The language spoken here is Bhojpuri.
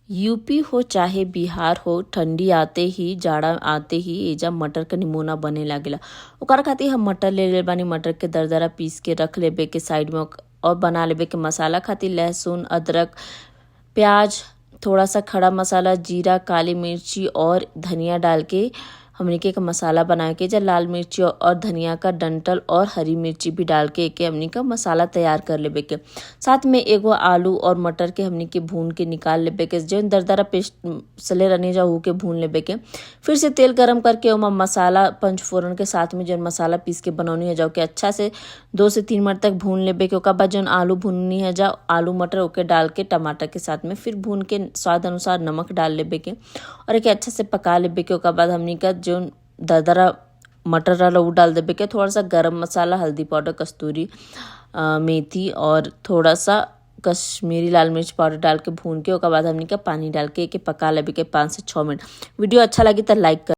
यूपी हो चाहे बिहार हो, ठंडी आते ही, जाड़ा आते ही एजा मटर के निमोना बने लागेला। ओकरा खातिर हम मटर ले ले बानी। मटर के दरदरा पीस के रख लेबे के साइड में और बना लेबे के मसाला खातिर लहसुन, अदरक, प्याज, थोड़ा सा खड़ा मसाला, जीरा, काली मिर्ची और धनिया डाल के हमनी के एक मसाला बना के जा लाल मिर्ची और धनिया का डंठल और हरी मिर्ची भी डाल के एके हमनी का मसाला तैयार कर लेबे के। साथ में एगो आलू और मटर के हमनी के भून के निकाल लेबे के। जौन दरदरा पेस्ट सले रहनी जा, ऊ के भून लेबे के। फिर से तेल गरम करके ओमा मसाला पंचफोरन के साथ में जौन मसाला पीस के बनौनी है जाओ के अच्छा से 2 से 3 मिनट तक भून लेबे के। ओकर बाद जौन आलू भूननी है जा, आलू मटर, ओके डाल के टमाटर के साथ में फिर भून के स्वाद अनुसार नमक डाल लेबे के और एके अच्छा से पका लेबे के। ओकर बाद हमनी का जौन दरदरा मटर रहल, उ डाल देबे के। थोड़ा सा गरम मसाला, हल्दी पाउडर, कस्तूरी मेथी और थोड़ा सा कश्मीरी लाल मिर्च पाउडर डाल के भून के ओकर बाद हमनी के पानी डाल के एके पका लेबे के 5 से 6 मिनट। वीडियो अच्छा लगी तो लाइक कर।